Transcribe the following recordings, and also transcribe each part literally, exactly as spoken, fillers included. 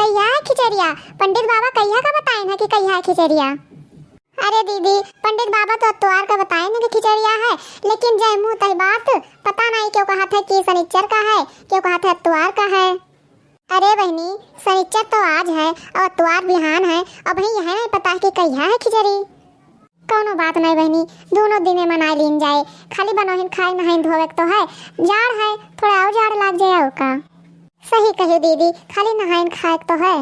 कहिया है खिचड़िया? पंडित बाबा कहिया का बताइन है कि कहिया है खिचड़िया? अरे दीदी, पंडित बाबा तो अतवार का बताइन है कि खिचड़िया है, लेकिन जय मुँह तय बात, पता नहीं क्यों कहत है कि सनिच्चर का है, क्यों कहत है अतवार का है। अरे बहिनी, सनिच्चर तो आज है और अतवार बिहान है, अबहीं यह नहीं पता है कि कहिया है खिचड़ी। कौनो बात नहीं बहिनी, दूनो दिने मनाइ लीन जाए, खाली बनोहिन खाए नहाइन धोवे के तो है, जाड़ है, थोड़ा और जाड़ लाग जाए और का। सही कही दीदी, खाली नहाइन खाए के तो है।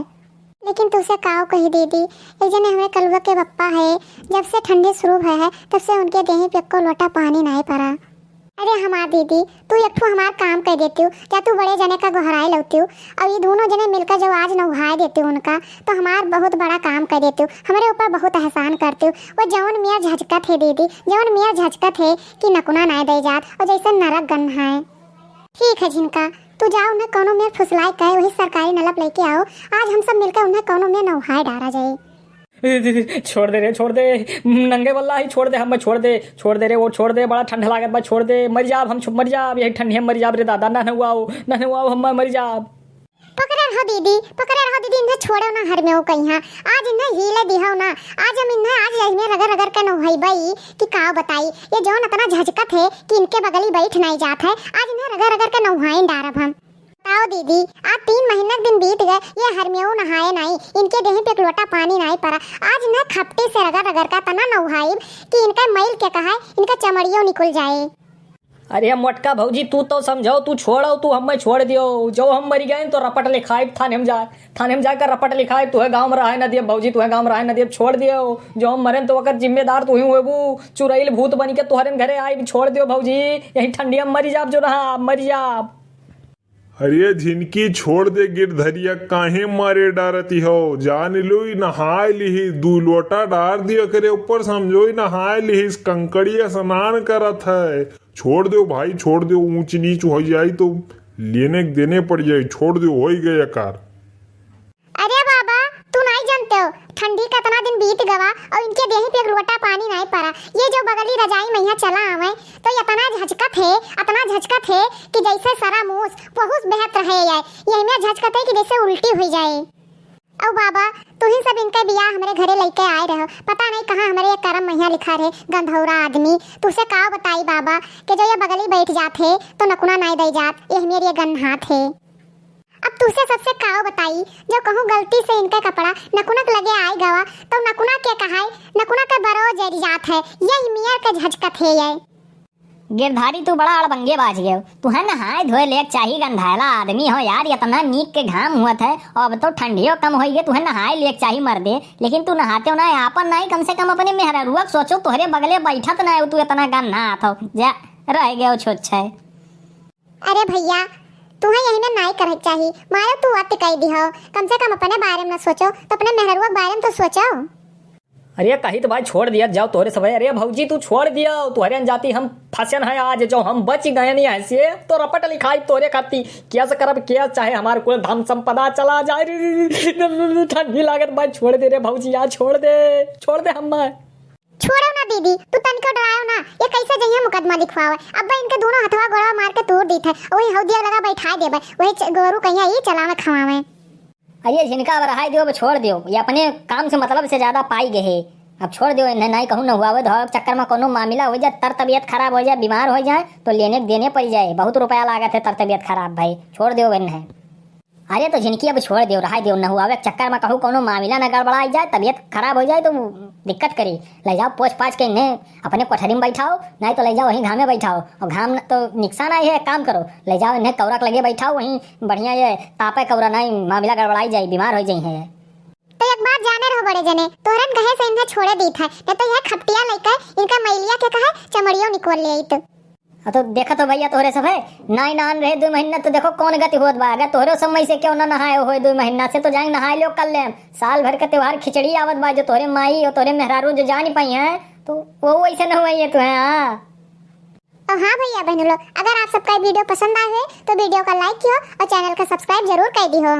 लेकिन तुसे काव कही दीदी, एक जने हमरे कलुआ के बप्पा है, जब से ठंडी शुरू भय है, तब से उनके देही पे एको लोटा पानी नाहीं परा। अरे हमार दीदी, तू एक ठो हमार काम कर देतिउ, जा तू बड़े जने का गोहराई लौतिउ, और ये दूनो जने मिलकर जो आज नौहाए देतिउ उनका, तो हमार बहुत बड़ा काम कर देतिउ, हमरे ऊपर बहुत एहसान करतिउ। वो जौन मेर झचकत है दीदी, जौन मेर झचकत है कि नकुना नाहीं दे जात, और जैसे नरक गन्हाए। ठीक है झिनका, तू जा उन्हें कौनो मेर फुसलाए के वही सरकारी नलब लेके आओ, आज हम सब मिलकर उन्हें कौनो मेर नौहाए डारा जाए। छोड़ दे रे, छोड़ दे, नंगे बल्ला ही छोड़ दे, हमें छोड़ दे, छोड़ दे रे, वो छोड़ दे, बड़ा ठंड लागत बा, छोड़ दे, मर जाब हम, छु-, मर जाब, यही ठंडी में मर जाब रे दादा, ना नहुआओ, ना नहुआओ, हम मर जाब। पकड़े रहो दीदी, पकड़े रहो दीदी, इन्हें छोड़ो ना, हर में हो कहीं, हाँ, आज इन्हें हीले दिहो ना, आज हम इन्हें, आज यही में रगड़ रगड़ के नौहइबई कि काव बताई, ये जौन इतना झझकत है कि इनके बगली बैठ नहीं जात है, आज इन्हें रगड़ रगड़ के नौहाइन डारब हम। बताओ दीदी, आज तीन महीना के दिन बीत गए, ये हरमेऊ नहाए नाई, इनके देही पे एक लोटा पानी नाई परा। आज इन्हें खपटी से रगड़ रगड़ का तना नौहाइब कि इनका मैल के कहाए, इनका चमड़ियो निकुल जाए। अरे मोटका भौजी, तू तो समझो, तू छोड़ो, तू हमें छोड़ दियो। जो हम मरी गए तो रपट लिखाइब थाने में जा, थाने में जाकर रपट लिखाइब। तू है गाँव में रहे न दिए भौजी, तू है गाँव में रहे न दिए, छोड़ दियो। जो हम मरेन तो ओकर जिम्मेदार तू ही होबू। चुरैल भूत बन के तोहरे घरे आइब, छोड़ दियो भौजी, यही ठंडिया में मरी जाब, जो रहा मरी जाब। अरे झिनकी, छोड़ दे गिरधरिया, काहे मारे डारती हो? जान लो, ई नहाए लिहिस, दू लोटा डार दियो एकरे ऊपर, समझो, ई नहाए लिहिस, कंकड़ी स्नान करत है। छोड़ दो भाई, छोड़ दो, ऊंच नीच हो जाई तो लेने के देने पड़ जाई, छोड़ दो, हो ही गया कार। अरे बाबा, तू नाई जानते हो, ठंडी का इतना दिन बीत गवा और इनके देही पे एक लोटा पानी नाई परा। ये जो बगली रजाई में यहाँ चला आवे, तो ये इतना झचकत है, इतना झचकत है कि जैसे सरा मूस पहुस बहत रहे है। यही में झचकत है कि जैसे उल्टी हुई जाए। औ बाबा, तू ही सब इनके बियाह हमरे घरे लइके आए रहो, पता नहीं कहाँ हमरे ये करम में यहाँ लिखा रहे, गंधौरा आदमी। तुसे का बताई बाबा, कि जो ये बगली बैठ जात है, तो नकुना नाई दे जात, ये हमें ये गन्हात है। अब तुसे सबसे काव बताई, जो कहूँ गलती से इनका कपड़ा नकुनक लगे आइ गवा, तो नकुना के कहाई, नकुना के बरो जरि जात है, यही मियर के झचकत है ये। गिरधारी, तू बड़ा अड़बंगे बाज गयो। तुहे नहाए धोए लेक चाही, गंधायला आदमी हो यार, इतना नीक के घाम हुअत है, अब तो ठंडियो कम होई गए, तुहे नहाए लेक चाही मर्दे, लेकिन तू नहाते हो ना, आपन नहीं, कम से कम अपने मेहररुआ के सोचो, तोहरे बगले बैठत ना हो, तू इतना गन्हात हो, जा रह गयो छुच्छे। अरे भैया, तुहे यही में नाई करे के चाही, मारो तू अति कह दिहो, कम से कम अपने बारे में न सोचो, तो अपने मेहरुआ के बारे में तो सोचो। अरे कही तो भाई छोड़ दिया जाओ तोहरे सब। अरे भौजी तू छोड़ दिया, तोहरे अनजाती हम फंसन है आज, जो हम बच गए नहीं ऐसे तो रपट लिखाई तोरे खाती। केस करब केस, चाहे हमार कुल धन संपदा चला जाए। ठंडी लागत भाई, छोड़ दे रे भौजी यार, छोड़ दे, छोड़ दे हम। छोड़ो ना दीदी, तू तनिको डरायो ना, ये कैसे जइहे मुकदमा लिखवावे? अब्बा इनके दोनों हथवा गोड़वा मार के तोड़ दीत है, वही हौदिया लगा बैठाए देबे, वही च-, गोरू कहिया ई चलावे खवावे। अरे झिनका, अब रहाई दियो, अब छोड़ दियो, ये अपने काम से मतलब से ज्यादा पाई गए है, अब छोड़ दियो इन्हें, नहीं कहूँ नहुआवे धोआवे के चक्कर में कोनो मामला हो जाए, तर तबियत खराब हो जाए, बीमार हो जाए, तो लेने के देने पड़ जाए, बहुत रुपया लागत है तर तबियत खराब भाई, छोड़ दियो इन्हें। अरे तो झिनकी अब छोड़ दियो, रहाई दियो, नहुआवे के चक्कर में कहूँ कोनो मामला न गड़बड़ाई जाए, तबियत खराब हो जाए तो दिक्कत करी। ले जाओ पोछ पाछ के इन्हें अपने कोठरी में बैठाओ, नहीं तो ले जाओ वहीं घामे बैठाओ। और घाम न, तो नुकसान आई है, एक काम करो, ले जाओ इन्हें कौरा के लगे बैठाओ, वहीं बढ़िया ये तापे कौरा, नहीं मामला गड़बड़ाई जाए, बीमार हो जाए हैं। तो एक बात जाने रहो बड़े जने, तोहरन कहे से इन्हें छोड़े दीत है, नहीं तो यह खपटिया लेकर इनका मैलिया के कहे चमड़ियों निकोल ले आइत। आ तो देखत हो भैया तोहरे सब है, नाई नहान रहे दो महीना, तो देखो कौन गति होत बा। अगर तोहरे समय से क्यों ना नहाए होए दो महीना से, तो जाए नहाए लो कर ले। साल भर का त्योहार खिचड़ी आवत बा, जो तोहरे माई और तोहरे मेहरारू जो जा नहीं पाई हैं, तो वो वैसे न हुए ये तो है। हाँ। और हाँ भैया बहनों लोग, अगर आप सबका वीडियो पसंद आए हुए तो वीडियो का लाइक कियो और चैनल का सब्सक्राइब जरूर कर दी हो।